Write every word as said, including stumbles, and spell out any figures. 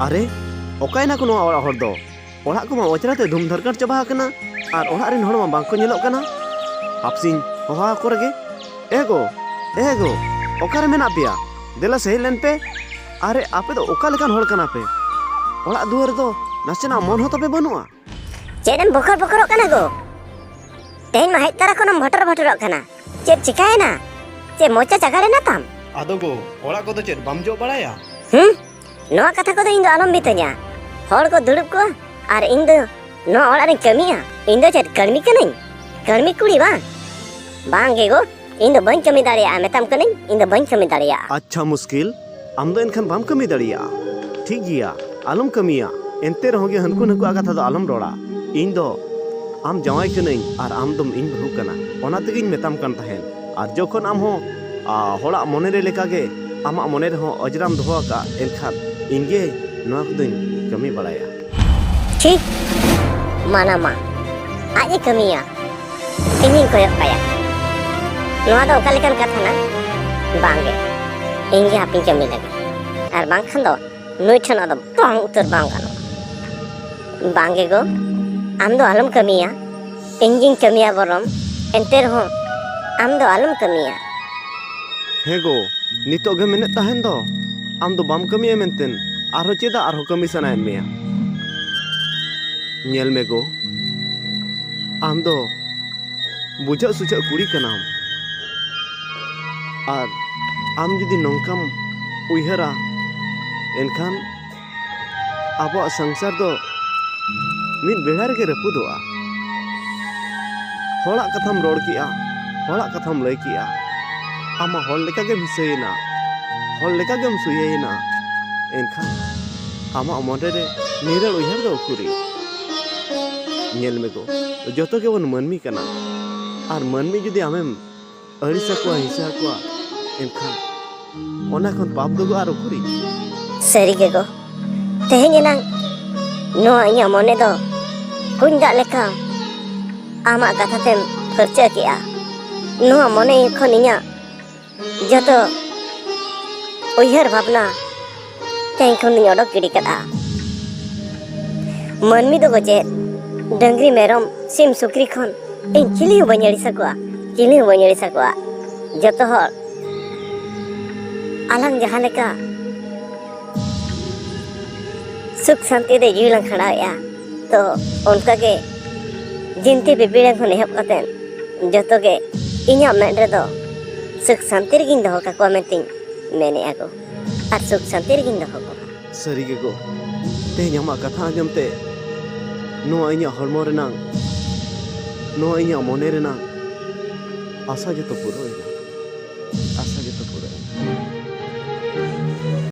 ᱟᱨᱮ, ᱚᱠᱟᱭᱮᱱᱟ ᱠᱚ ᱱᱚᱣᱟ ᱚᱲᱟᱜ ᱦᱚᱲ ᱫᱚ? ᱚᱲᱟᱜ ᱠᱚᱢᱟ ᱚᱸᱡᱽᱨᱟ ᱛᱮ ᱫᱷᱩᱢ ᱫᱷᱟᱨᱠᱟᱨ ᱪᱟᱵᱟ ᱟᱠᱟᱱᱟ ᱟᱨ ᱚᱲᱟᱜ ᱨᱮᱱ ᱦᱚᱲ ᱢᱟ ᱵᱟᱝ ᱠᱚ ᱧᱮᱞᱚᱜ ᱠᱟᱱᱟ᱾ ᱦᱟᱯᱥᱤᱧ ᱦᱚᱦᱚ ᱟᱠᱚ ᱨᱮᱜᱮ, "ᱮ ᱜᱚ, ᱮ ᱜᱚ, ᱚᱠᱟᱨᱮ ᱢᱮᱱᱟᱜ ᱯᱮᱭᱟ? ᱫᱮᱞᱟ ᱥᱮ ᱦᱮᱡ ᱞᱮᱱ ᱯᱮ᱾ ᱟᱨᱮ, ᱟᱯᱮ ᱫᱚ ᱚᱠᱟ ᱞᱮᱠᱟᱱ ᱦᱚᱲ ᱠᱟᱱᱟ ᱯᱮ? ᱚᱲᱟᱜ ᱫᱩᱣᱟᱹᱨ ᱨᱮᱫᱚ ᱱᱟᱥᱮᱱᱟᱜ ᱢᱚᱱ ᱦᱚᱸ ᱛᱟᱯᱮ ᱵᱟᱹᱱᱩᱜᱼᱟ?" ᱪᱮᱫ ᱮᱢ ᱵᱚᱠᱚᱨ ᱵᱚᱠᱚᱨᱚᱜ ᱠᱟᱱᱟ ᱜᱚ? ᱛᱮᱦᱮᱧ ᱢᱟ ᱦᱮᱡ ᱛᱚᱨᱟ ᱠᱷᱚᱱᱮᱢ ᱵᱷᱚᱴᱚᱨ ᱵᱷᱚᱴᱚᱨᱚᱜ ᱠᱟᱱᱟ᱾ ᱪᱮᱫ ᱪᱤᱠᱟᱭᱮᱱᱟ? ᱪᱮᱫ ᱢᱚᱪᱟ ᱪᱟᱜᱟᱲ ᱮᱱᱟ ᱛᱟᱢ? ᱟᱫᱚ ᱜᱚ, ᱚᱲᱟᱜ ᱠᱚᱫᱚ ᱪᱮᱫ ᱵᱟᱢ ᱡᱚᱜ ᱵᱟᱲᱟᱭᱟ? ᱦᱩᱸ? ᱱᱚᱣᱟ ᱠᱟᱛᱷᱟ ᱠᱚᱫᱚ ᱤᱧ ᱫᱚ ᱟᱞᱚᱢ ᱢᱤᱛᱟᱹᱧᱟ᱾ ᱦᱚᱲ ᱠᱚ ᱫᱩᱲᱩᱵ ᱠᱚᱜᱼᱟ ᱟᱨ ᱤᱧ ᱫᱚ ᱱᱚᱣᱟ ᱚᱲᱟᱜ ᱨᱤᱧ ᱠᱟᱹᱢᱤᱭᱟ? ᱤᱧ ᱫᱚ ᱪᱮᱫ ᱠᱟᱹᱲᱢᱤ ᱠᱟᱹᱱᱟᱹᱧ? ᱠᱟᱹᱲᱢᱤ ᱠᱩᱲᱤ ᱵᱟᱝ? ᱵᱟᱝ ᱜᱮ ᱜᱚ, ᱤᱧ ᱫᱚ ᱵᱟᱹᱧ ᱠᱟᱹᱢᱤ ᱫᱟᱲᱮᱭᱟᱜᱼᱟ, ᱢᱮᱛᱟᱢ ᱠᱟᱹᱱᱟᱹᱧ, ᱤᱧ ᱫᱚ ᱵᱟᱹᱧ ᱠᱟᱹᱢᱤ ᱫᱟᱲᱮᱭᱟᱜᱼᱟ᱾ ᱟᱪᱪᱷᱟ ᱢᱩᱥᱠᱤᱞ, ᱟᱢ ᱫᱚ ᱮᱱᱠᱷᱟᱱ ᱵᱟᱢ ᱠᱟᱹᱢᱤ ᱫᱟᱲᱮᱭᱟᱜᱼᱟ᱾ ᱴᱷᱤᱠ ᱜᱮᱭᱟ, ᱟᱞᱚᱢ ᱠᱟᱹᱢᱤᱭᱟ, ᱮᱱᱛᱮ ᱨᱮᱦᱚᱸ ᱜᱮ ᱦᱟᱹᱱᱠᱩ ᱱᱟᱹᱠᱩᱣᱟᱜ ᱠᱟᱛᱷᱟ ᱫᱚ ᱟᱞᱚᱢ ᱨᱚᱲᱟ᱾ ᱤᱧ ᱫᱚ ᱟᱢ ᱡᱟᱶᱟᱭ ᱠᱟᱹᱱᱟᱹᱧ ᱟᱨ ᱟᱢ ᱫᱚᱢ ᱤᱧ ᱵᱟᱹᱦᱩ ᱠᱟᱱᱟ, ᱚᱱᱟ ᱛᱮᱜᱮᱧ ᱢᱮᱛᱟᱢ ᱠᱟᱱ ᱛᱟᱦᱮᱸᱫ᱾ ᱟᱨ ᱡᱚᱠᱷᱚᱱ ᱟᱢ ᱦᱚᱸ, ᱟ, ᱦᱚᱲᱟᱜ ᱢᱚᱱᱮ ᱨᱮ ᱞᱮᱠᱟᱜᱮ ᱟᱢᱟᱜ ᱢᱚᱱᱮ ᱨᱮᱦᱚᱸ ᱚᱡᱽᱨᱟᱢ ᱫᱚᱦᱚ ᱟᱠᱟᱫ, ᱮᱱᱠᱷᱟᱱ ᱤᱧ ᱜᱮ ᱱᱚᱣᱟ ᱠᱚᱫᱚᱧ ᱠᱟᱹᱢᱤ ᱵᱟᱲᱟᱭᱟ᱾ ᱴᱷᱤᱠ, ᱢᱟᱱᱟ ᱢᱟ, ᱟᱡ ᱮ ᱠᱟᱹᱢᱤᱭᱟ, ᱤᱧᱤᱧ ᱠᱚᱭᱚᱜ ᱠᱟᱭᱟ᱾ ᱱᱚᱣᱟ ᱫᱚ ᱚᱠᱟ ᱞᱮᱠᱟᱱ ᱠᱟᱛᱷᱟ ᱱᱟ? ᱵᱟᱝ ᱜᱮ, ᱤᱧ ᱜᱮ ᱦᱟᱯᱮᱧ ᱠᱟᱹᱢᱤ ᱞᱮᱜᱮ, ᱟᱨ ᱵᱟᱝᱠᱷᱟᱱ ᱫᱚ ᱱᱩᱭ ᱴᱷᱮᱱ ᱟᱫᱚ ᱵᱟᱝ ᱩᱛᱟᱹᱨ ᱵᱟᱝ ᱜᱟᱱᱚᱜᱼᱟ᱾ ᱵᱟᱝ ᱜᱮ ᱜᱚ, ᱟᱢ ᱫᱚ ᱟᱞᱚᱢ ᱠᱟᱹᱢᱤᱭᱟ, ᱤᱧ ᱜᱤᱧ ᱠᱟᱹᱢᱤᱭᱟ ᱵᱚᱨᱚᱝ, ᱮᱱᱛᱮ ᱨᱮᱦᱚᱸ ᱟᱢ ᱫᱚ ᱟᱞᱚᱢ ᱠᱟᱹᱢᱤᱭᱟ᱾ ᱦᱮᱸ ᱜᱚ, ᱱᱤᱛᱚᱜ ᱜᱮ ᱢᱮᱱᱮᱫ ᱛᱟᱦᱮᱱ ᱫᱚ ᱟᱢ ᱫᱚ ᱵᱟᱢ ᱠᱟᱹᱢᱤᱭᱟ ᱢᱮᱱᱛᱮ, ᱟᱨᱦᱚᱸ ᱪᱮᱫᱟᱜ ᱟᱨᱦᱚᱸ ᱠᱟᱹᱢᱤ ᱥᱟᱱᱟᱭᱮᱫ ᱢᱮᱭᱟ? ᱧᱮᱞ ᱢᱮ ᱜᱚ, ᱟᱢ ᱫᱚ ᱵᱩᱡᱷᱟᱹᱜ ᱥᱩᱡᱷᱟᱹᱜ ᱠᱩᱲᱤ ᱠᱟᱱᱟᱢ, ᱟᱨ ᱟᱢ ᱡᱩᱫᱤ ᱱᱚᱝᱠᱟᱢ ᱩᱭᱦᱟᱹᱨᱟ, ᱮᱱᱠᱷᱟᱱ ᱟᱵᱚᱣᱟᱜ ᱥᱚᱝᱥᱟᱨ ᱫᱚ ᱢᱤᱫ ᱵᱮᱲᱟ ᱨᱮᱜᱮ ᱨᱟᱹᱯᱩᱫᱚᱜᱼᱟ᱾ ᱦᱚᱲᱟᱜ ᱠᱟᱛᱷᱟᱢ ᱨᱚᱲ ᱠᱮᱜᱼᱟ, ᱦᱚᱲᱟᱜ ᱠᱟᱛᱷᱟᱢ ᱞᱟᱹᱭ ᱠᱮᱜᱼᱟ, ᱟᱢ ᱢᱟ ᱦᱚᱲ ᱞᱮᱠᱟ ᱜᱮᱢ ᱦᱤᱥᱟᱹᱭᱮᱱᱟ, ᱦᱚᱲ ᱞᱮᱠᱟ ᱜᱮᱢ ᱥᱩᱭᱟᱹᱭᱮᱱᱟ, ᱮᱱᱠᱷᱟᱱ ᱟᱢᱟᱜ ᱢᱚᱱᱮ ᱨᱮ ᱱᱤᱨᱟᱹᱲ ᱩᱭᱦᱟᱹᱨ ᱫᱚ ᱩᱠᱩᱨᱤᱡ? ᱧᱮᱞ ᱢᱮ ᱜᱚ, ᱡᱚᱛᱚ ᱜᱮᱵᱚᱱ ᱢᱟᱹᱱᱢᱤ ᱠᱟᱱᱟ, ᱟᱨ ᱢᱟᱹᱱᱢᱤ ᱡᱩᱫᱤ ᱟᱢᱮᱢ ᱟᱹᱲᱤᱥ ᱟᱠᱚᱣᱟ, ᱦᱤᱝᱥᱟᱹ ᱟᱠᱚᱣᱟ, ᱮᱱᱠᱷᱟᱱ ᱚᱱᱟ ᱠᱷᱚᱱ ᱯᱟᱯ ᱫᱚ ᱟᱨ ᱩᱠᱩᱨᱤᱡ? ᱥᱟᱹᱨᱤ ᱜᱮ ᱜᱚ, ᱛᱮᱦᱮᱧ ᱮᱱᱟᱝ ᱱᱚᱣᱟ ᱤᱧᱟᱹᱜ ᱢᱚᱱᱮ ᱫᱚ ᱠᱩᱧ ᱫᱟᱜ ᱞᱮᱠᱟ ᱟᱢᱟᱜ ᱠᱟᱛᱷᱟ ᱛᱮᱢ ᱯᱷᱟᱹᱨᱪᱟᱹ ᱠᱮᱜᱼᱟ᱾ ᱱᱚᱣᱟ ᱢᱚᱱᱮ ᱠᱷᱚᱱ ᱤᱧᱟᱹᱜ ᱡᱚᱛᱚ ᱩᱭᱦᱟᱹᱨ ᱵᱷᱟᱵᱽᱱᱟ ᱛᱮᱦᱮᱧ ᱠᱷᱚᱱ ᱫᱚᱧ ᱚᱰᱚᱠ ᱜᱤᱰᱤ ᱠᱟᱫᱼᱟ᱾ ᱢᱟᱹᱱᱢᱤ ᱫᱚᱠᱚ ᱪᱮᱫ ᱰᱟᱹᱝᱨᱤ, ᱢᱮᱨᱚᱢ, ᱥᱤᱢ, ᱥᱩᱠᱨᱤ ᱠᱷᱚᱱ ᱤᱧ ᱪᱤᱞᱤ ᱦᱚᱸ ᱵᱟᱹᱧ ᱟᱹᱲᱤᱥ ᱟᱠᱚᱣᱟ, ᱪᱤᱞᱤ ᱦᱚᱸ ᱵᱟᱹᱧ ᱟᱹᱲᱤᱥ ᱟᱠᱚᱣᱟ᱾ ᱡᱚᱛᱚ ᱦᱚᱲ ᱟᱞᱟᱝ ᱡᱟᱦᱟᱸ ᱞᱮᱠᱟ ᱥᱩᱠ ᱥᱟᱱᱛᱤ ᱨᱮ ᱡᱤᱣᱤ ᱞᱟᱝ ᱠᱷᱟᱸᱰᱟᱣᱮᱫᱼᱟ, ᱛᱚ ᱚᱱᱠᱟᱜᱮ ᱡᱤᱱᱛᱤ ᱯᱤᱯᱤᱲᱤ ᱠᱷᱚᱱ ᱮᱦᱚᱵ ᱠᱟᱛᱮᱫ ᱡᱚᱛᱚ ᱜᱮ ᱤᱧᱟᱹᱜ ᱢᱮᱫ ᱨᱮᱫᱚ ᱥᱩᱠ ᱥᱟᱱᱛᱤ ᱨᱮᱜᱤᱧ ᱫᱚᱦᱚ ᱠᱟᱠᱚᱣᱟ ᱢᱮᱱᱛᱮᱧ ᱢᱮᱱᱮᱫᱼᱟ ᱠᱚ, ᱟᱨ ᱥᱩᱠ ᱥᱟᱱᱛᱤ ᱨᱮᱜᱤᱧ ᱫᱚᱦᱚ ᱠᱚᱣᱟ᱾ ᱥᱟᱹᱨᱤ ᱜᱮ ᱜᱚ, ᱛᱮᱦᱮᱧ ᱟᱢᱟᱜ ᱠᱟᱛᱷᱟ ᱟᱸᱡᱚᱢ ᱛᱮ ᱱᱚᱣᱟ ᱤᱧᱟᱹᱜ ᱦᱚᱲᱢᱚ ᱨᱮᱱᱟᱝ, ᱱᱚᱣᱟ ᱤᱧᱟᱹᱜ ᱢᱚᱱᱮ ᱨᱮᱱᱟᱝ ᱟᱥᱟ ᱡᱚᱛᱚ ᱯᱩᱨᱟᱹᱣ ᱮᱱᱟ᱾